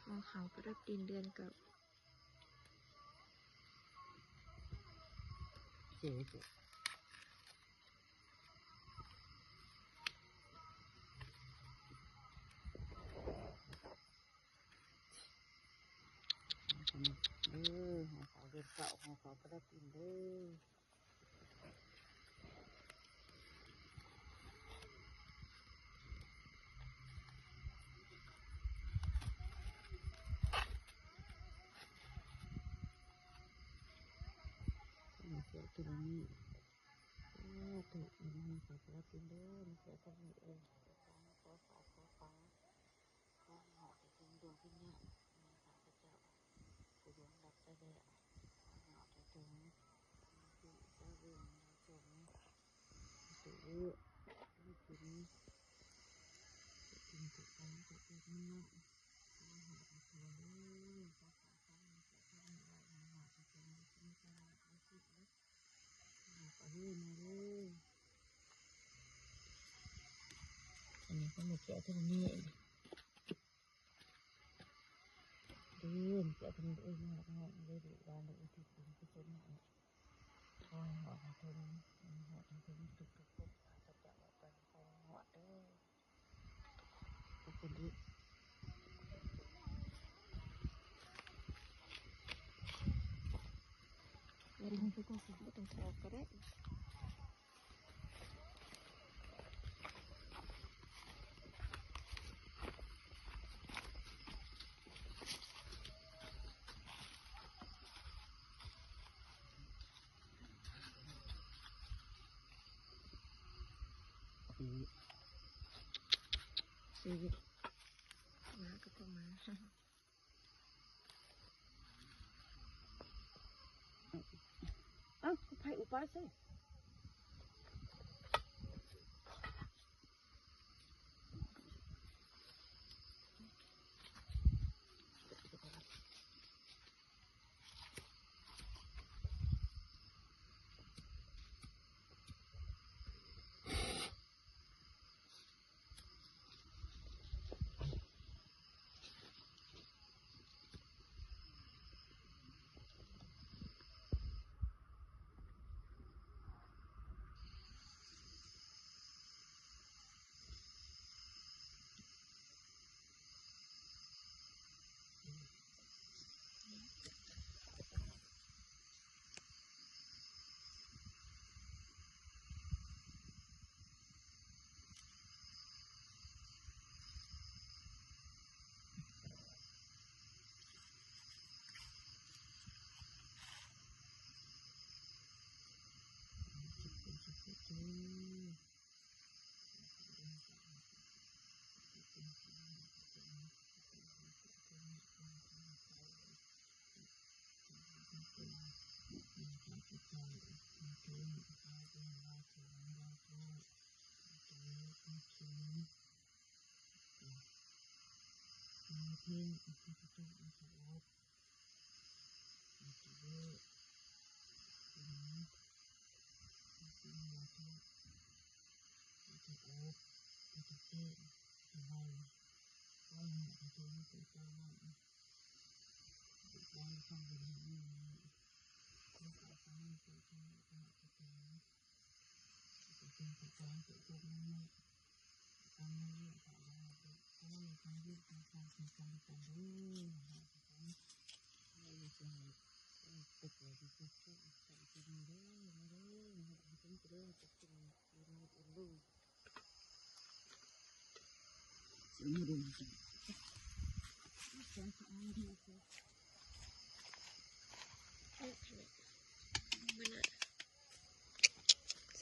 ຫໍ່ເຂົ້າປະດັບດິນເດືອນເກົ້າ. ເດີ ຫໍ່ເຂົ້າເດືອນເກົ້າ ຫໍ່ເຂົ້າປະດັບດິນເດີ. ເສື້ອໂຕນີ້ ໂອ້ ໂຕນີ້ຂອບຄຸນເດີ ເສື້ອໂຕນີ້ເອີຍ ຂໍຝາກ ຂໍຝັງ ຂໍໃຫ້ຮອດໄປເຖິງດວງວິນຍານແມ່ຂ້າພະເຈົ້າ ຜູ້ລ່ວງລັບໄປແລ້ວ ຂໍໃຫ້ຮອດໄປເຖິງແມ່ພີ່ສາວເວງ ຍາຍສົມ ຕູ້ ລຸງຈິມ ເຈົ້າທີ່ເຈົ້າທາງ ເຈົ້າແຂກເມືອງ ຂໍໃຫ້ຮອດໄປເຖິງເດີ ຂໍຝາກຝັງ ຂໍຝາກໄວ້ໃຫ້ຮອດໄປເຖິງ ເດີ ເດີ ເດີ. ອັນນີ້ເຂົາມາແກະທາງນີ້ເດີ ມາແກະທາງນີ້ເອີຍ ມາຮອດ ມາຮອດເດີ ລູກຫຼານໄດ້ອຸທິດບຸນກຸສົນໃຫ້ ຂໍໃຫ້ຮອດໃຫ້ເຖິງ ໃຫ້ຮອດໃຫ້ເຖິງທຸກໆຄົນ ຂ້າພະເຈົ້າອອກໄປ ຂໍໃຫ້ຮອດເດີ. ຂອບຄຸນອີກ ເດີນໄປກ່ອນ ບໍ່ຕ້ອງຖອດກໍໄດ້. ອືມ ອືມ ມາກໍຕ້ອງມາ ເອົ້າ ໃຜອຸປາໃສ່.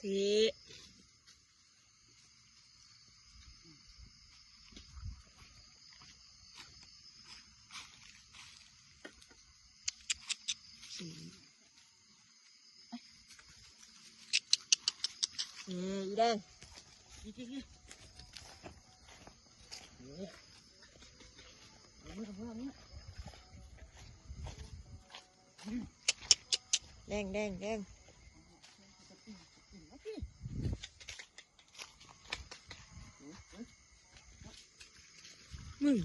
ເອີ ອີແດງ ແດງ ແດງ ແດງ. ມຶງ.